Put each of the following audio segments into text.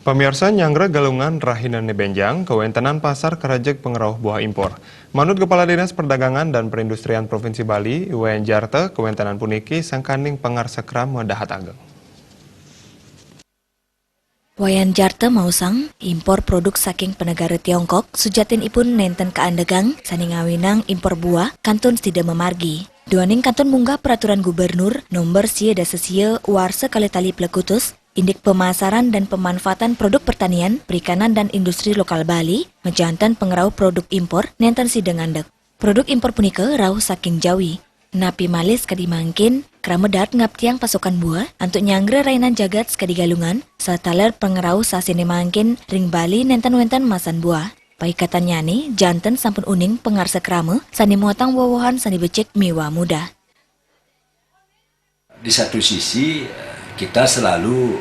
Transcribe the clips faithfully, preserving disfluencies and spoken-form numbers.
Pamirsa, nyanggra galungan rahinané bénjang, kawéntenan pasar karajeg pangrauh buah impor. Manut Kepala Dinas Perdagangan dan Perindustrian Provinsi Bali, Wayan Jarte, kawéntenan puniki sangkaning pangarsa krama dahat ageng. Wayan Jarte maosang, impor produk saking panegara Tiongkok sujatinipun nénten kaandegang sané ngawinang impor buah kantun sida mamargi. Duaning kantun munggah Peraturan Gubernur Nomor sia dasa sia warsa kalih tali plekutus, indik pemasaran dan pemanfaatan produk pertanian, perikanan, dan industri lokal Bali, majanten pangrauh produk impor nénten sida ngandeg. Produk impor punika rauh saking Jawi. Napi malih sakadi mangkin, krama dahat ngaptiang pasokan buah antuk nyanggra rahinan jagat sakadi galungan, sataler pangrauh sasiné mangkin ring Bali nénten wénten masan buah. Paikatannyané janten sampun uning pangarsa krama sané muatang woh-wohan sané becik miwah mudah. Di satu sisi, eh, kita selalu,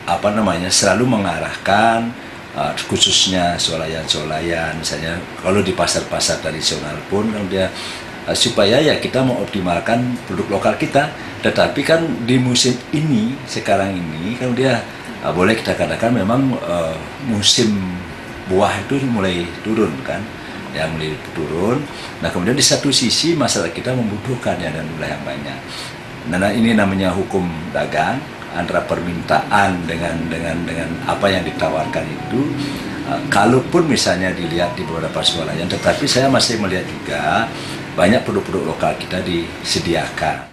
apa namanya, selalu mengarahkan, eh, khususnya swalayan-swalayan, misalnya kalau di pasar-pasar tradisional pun, kan dia, eh, supaya ya kita mengoptimalkan produk lokal kita. Tetapi kan di musim ini, sekarang ini, kan dia, eh, boleh kita katakan memang, eh, musim buah itu mulai turun, kan, ya, mulai turun. Nah, kemudian di satu sisi masyarakat kita membutuhkan ya dan jumlah yang banyak. Nah, nah, ini namanya hukum dagang, antara permintaan dengan dengan dengan apa yang ditawarkan itu. Eh, kalaupun misalnya dilihat di beberapa swalayan, tetapi saya masih melihat juga banyak produk-produk lokal kita disediakan.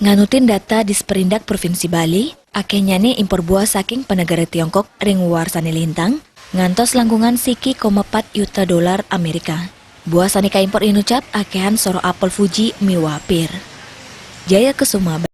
Nganutin data Disperindak Provinsi Bali, akéhnyané impor buah saking panegara Tiongkok ring warsané lintang ngantos langkungan siki koma pat yuta dolar Amerika. Buah sané kaimpor inucap akéhan soroh apel Fuji miwah pir. Jaya Kesuma,